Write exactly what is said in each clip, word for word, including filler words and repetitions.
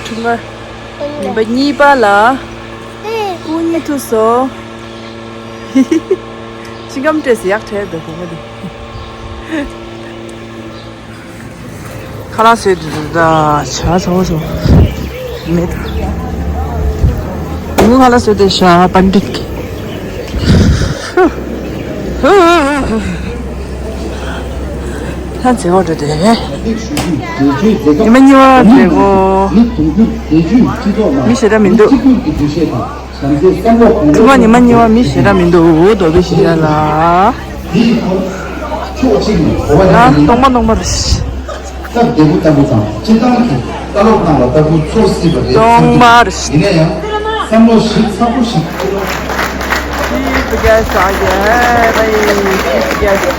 འཁྲུངས་སྐར་ཉིན་པ་གཉིས་པ་ལ་སྐུ་ཉིད་ཐུག་སོང་། ཤིང་སྐམ་སྤྲད་ཟེར་ཡག་བྲལ་འདུག་བུ་མོ་འདི། ཁ་ལག་བཟོས་འདུག་ད་ཆ་ཚང་བ་སོང་མེད། ངུ་ཁ་ལག་བཟོས་ཏེ་ཤ་པན་ཏིག་ཧ་ཚེ་བོ་འགྲོ་དེ། ཉི་མ་གཉིས་པ་འགྲོ་གོ། མི་ཞེ་དྲག་མི་འདུག་ཐུག་པ་ཉི་མ་གཉིས་པ་མི་ཞེ་དྲག་མི་འདུག་རྡོ་སྦིས་ཞེ་དྲག་ལ། ང་སྟོང་པ་སྟོང་པ་རེད། སྟབས་བདེ་པོ་ལྟ་བུ་དང་སྤྱིར་བཏང་གི་ལྟ་ཀློག་གནང་བ་ལྟ་བུ་ཚོར་སྲིད་པ་རེད། སྟོང་པ་རེད། ཡིན་ན་ཡང་བསམ་བློ་ཞིབ་ཚགས་པོ་ཞིག་Keep together, yeah, baby, keep together.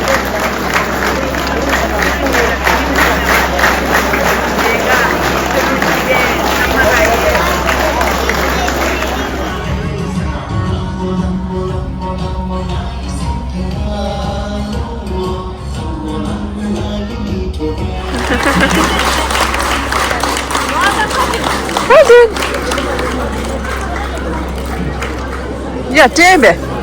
ཡ་སྤྲད་པས།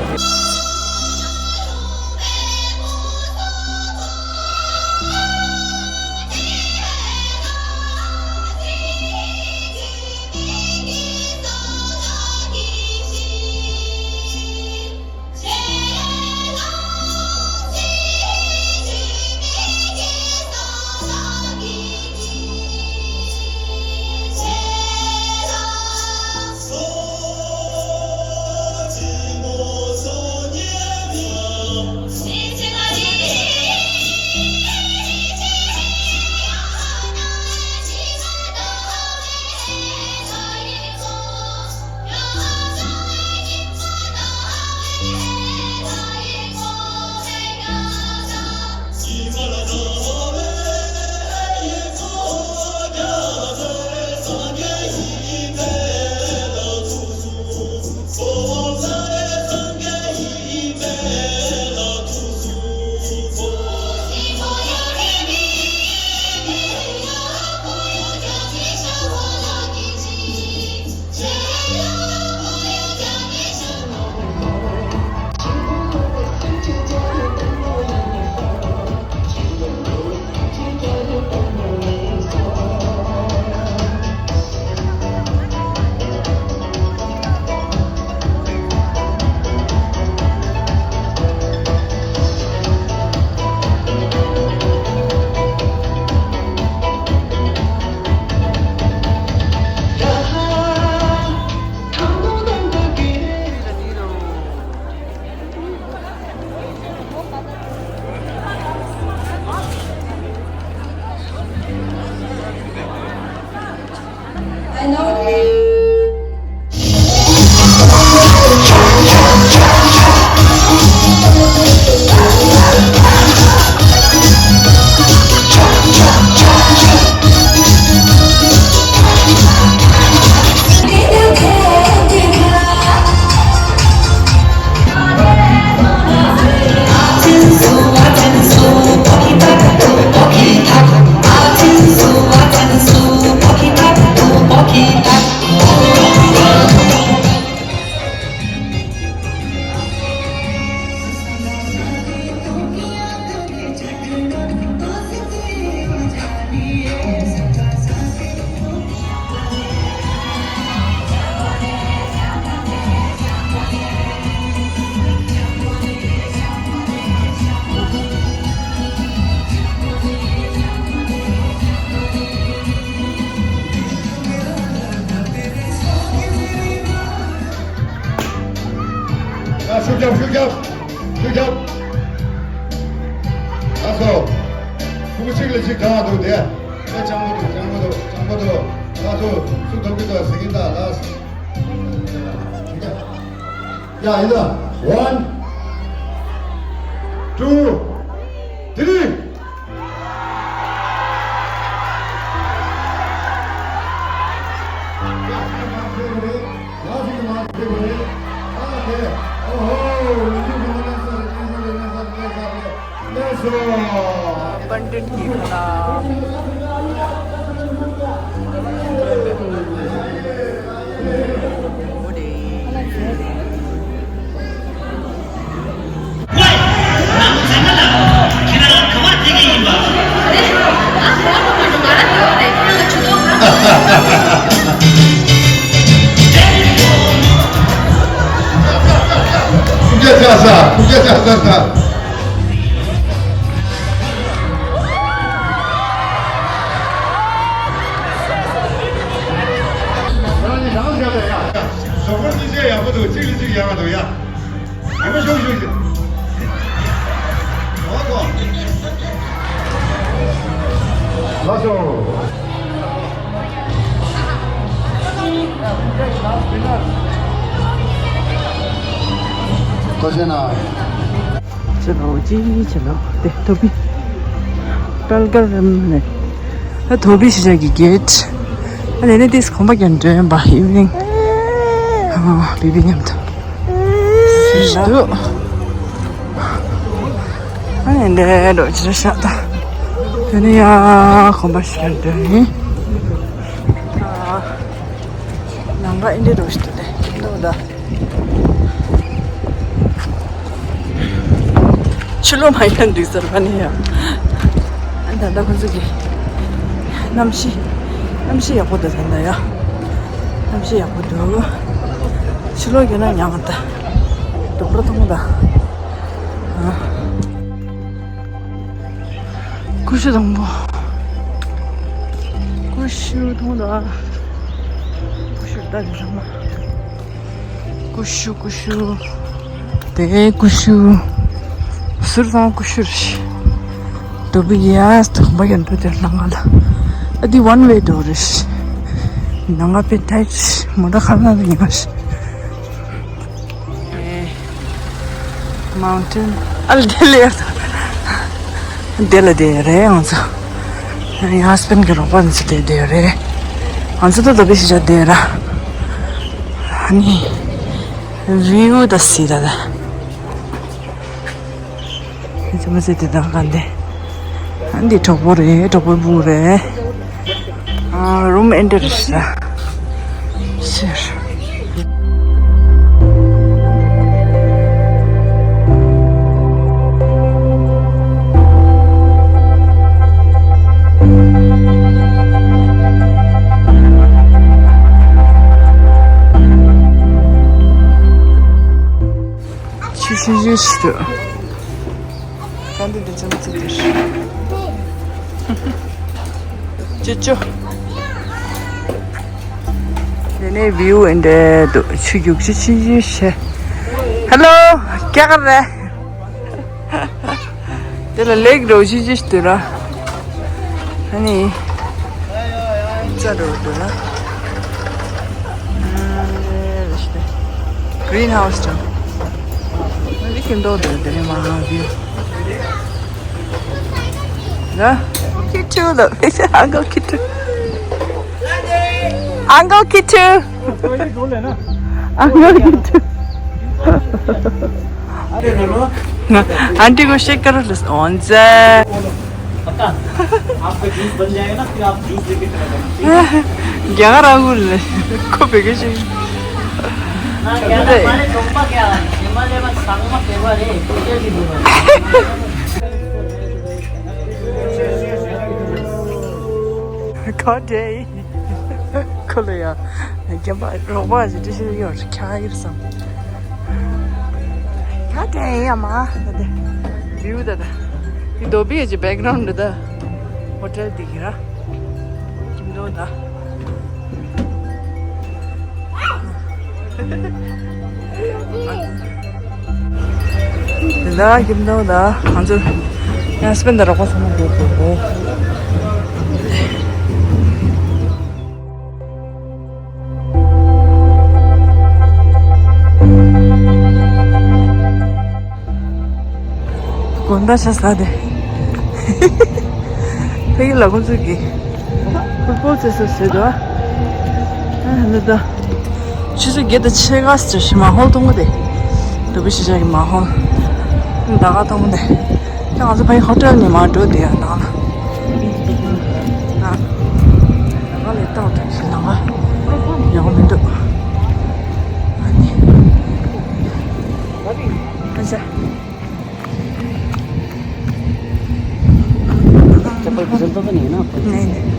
ཨ། ཤུགས་རྒྱབ། ཤུགས་རྒྱབ། ཤུགས་རྒྱབ། ལགས་སོ། ཕྲུ་གུ་གཅིག་ལ་གཅིག་གྲགས་འདུག་དེ། ཨེ། སྤྱང་པོ་འདུག་སྤྱང་པོ་འདུག་སྤྱང་པོ་འདུག་ལགས་སོ། ཚུར་ཐོབ་ཀྱི་འདུག་ཟེར་གྱིན་གདའ་ལགས། ཡ། ཡིན་ད། One, two, three. Content keep up. ཞོགས་པ་གཉིས་ཆ་ཡག་པོ་འདུག་གཅིག་ལ་གཅིག་ཡག་འདུག་ཡ། ཡག་པོ་ཞུ་ཞུ་ཞུ། འོ་གོ། ལགས་སོ། ཐུགས་རྗེ་གནང་། ཕྱི་ལོགས་ཅི་ཕྱི་ལོགས་དེ་ཐོ་བི། ཏལ་གར་རམ་ནས། ད་ཐོ་བི་ཞེས་བྱ་གི་གེ་ཊི། ཨ་ནི་ནི་དེས་ཁོམ་པ་རྒྱག་འགྲོ་ཡིན་པ་ཨིབ་ནིང་། ཨ་བི་བི་མཉམ་དུ། ཞེས་འདུག་ཨ་ནི་འདྲེ་འགྲོ་ཅི་རེད་ཤག་ད། དེ་ནི་ཡ་ཁོམ་པ་ཞིག་རྒྱག་འགྲོ་ཡིན། ཨ་ནང་པ་ཨིན་འདྲེ་འགྲོ་ཞིག་འདུག་དེ་ཁྱིམ་ཐོག་ད། ཕྱི་ལོགས་མ་ཡིན་ན་འགྲིག་ཟེར་བ་ནི་ཡ། ཨ་ད་ལྟ་ཁོ་ཚོ་གི་གནམ་གཤིས། གནམ་གཤིས་ཡག་པོ་འདུག་ད་ལྟ་ཡ། གནམ་གཤིས་ཡག་པོ་འདུག་ཕྱི་ལོགས་ཡོད་ན་ཉག་ག་ད། དུག་སྦྲུལ་མཐོང་ད། ཨ། ཀུ་ཤུ་དང་པོ། ཀུ་ཤུ་མཐོང་ད། ཀུ་ཤུ་ད་ནི་རང་མ། ཀུ་ཤུ་ཀུ་ཤུ། དེ་ཀུ་ཤུ། ཟུར་ཚང་ཀུ་ཤུ་རེད། དུ་བི་ཡ་དུ་བ་ཡན་དུ་དེར་ནང་ང་ལ། ཨ་དེ་ཝན་ཝེ་དུ་རེད། ནང་ང་པེ་ཐའི་མོ་ཊ་ཁ་ན་དུ་ཉི་མ་ཤི། མའུན་ཊེན། ཨ་ལ་དེ་ལ་ཡར་དང་། དེ་ལ་དེ་རེད་ང་ཚོ། ངའི་ཧ་སི་བེན་གྱི་རོགས་པ་ཚོ་དེ་དེ་རེད། ང་ཚོ་ད་ལྟ་བི་ཤི་ཅ་དེ་ར། ཨ་ནི། བིའུ་ད་སི་ད་ད། ཁྱེད་ཚོ་མ་ཟེར་དེ་དང་ག་འདི། ཨ་འདི་གྲོགས་པོ་རེད། གྲོགས་པོའི་བུ་རེད། ཨ་རུམ་ཨེན་ཊར་རེད་ཤག་ཤེར། ཆུ་ཤུ་ཞུ་ཞུ་དུ། ད་འདི་འདི་ཙམ་ཙི་དེར། ཅོ་ཅོ། དེ་ནས་བིའུ་ཨེ་འདྲ་འདུག་ཆུ་རྒྱུག་ཆུ་ཆུ་ཆུ་ཆེ། ཧེ་ལོ། ཀྱ་ག་རེ། དེ་ལ་ལེགས་འགྲོ་ཆུ་ཆུ་དུ་ར། ཨ་ནི། ཙ་འགྲོ་དུ་ར། ཨ་རེ་རེ་ཤི་ཏེ། གྲིན་ཧའུ་སི་ཅང་། ཨ་ནི་ཁྱིམ་ཐོག་དེ་དེ་ནས་མ་ཧང་བིའུ། ལ། ཁི་ཆུ་ལ། Uncle Kitu. Uncle Kitu. Uncle Kitu. Aunty को शेक करो, ऑन से। पता? आपका जूस बन जाएगा ना, फिर आप जूस लेके चला जाना, ठीक है? ग्यारह अंगुल को बेगे शेक। ना, ग्यारह माने चोपा क्या है? हिमालय में संगमा केवा रे, पूछे भी बोलो। God day. ཁོ་ལ་ཡ། རྒན་པ་རོགས་པ་ཞིག་འདྲི་ཤེས་ཡོད་རེད། ཁྱ་ཡིར་སམ། ཁྱ་དེ་ཡ་མ་ད་དེ། བིའུ་ད་ད། དེ་རྡོ་སྦིས་ཀྱི་བེག་གྷ་རའུན་ཌི་ད། ཧོ་ཊེལ་དེ་གི་ར། ཁྱིམ་དུ་ད། དེ་ལ་ཁྱིམ་དུ་ད་ང་ཚོ་ཡང་སྤེན་ད་རོགས་པ་ཚང་མ་འགྲོ་དགོས་གོ། དགོང་དག་ཆ་ས་དེ། ཕ་གི་ལ་ཁོ་ཚོ་གི་ཕུཊ་བོལ་རྩེ་ས་བཟོས་འདུག་ཨ་ནི་ད། ཆུ་ཚོད་བརྒྱད་དང་ཕྱེད་ཀ་ཙམ་ཞིག་མ་ཧོལ་གཏོང་གི་དེ། དུ་བི་ཤི་ཅ་གི་མ་ཧོལ། ད་ག་གཏོང་གི་དེ། ད་ང་ཚོ་ཕ་གི་ཧོ་ཊེལ་ནས་མར་འགྲོ་དེ་ཡང་ནང་ལ། ད་ག་ལས་ཏང་ཏང་ཞིག་ནང་ལ་ཡོང་མི་འདུག་ཟིན་ཏོ་ནི་ཡིན་ན་ཁོ། ནས་ནས།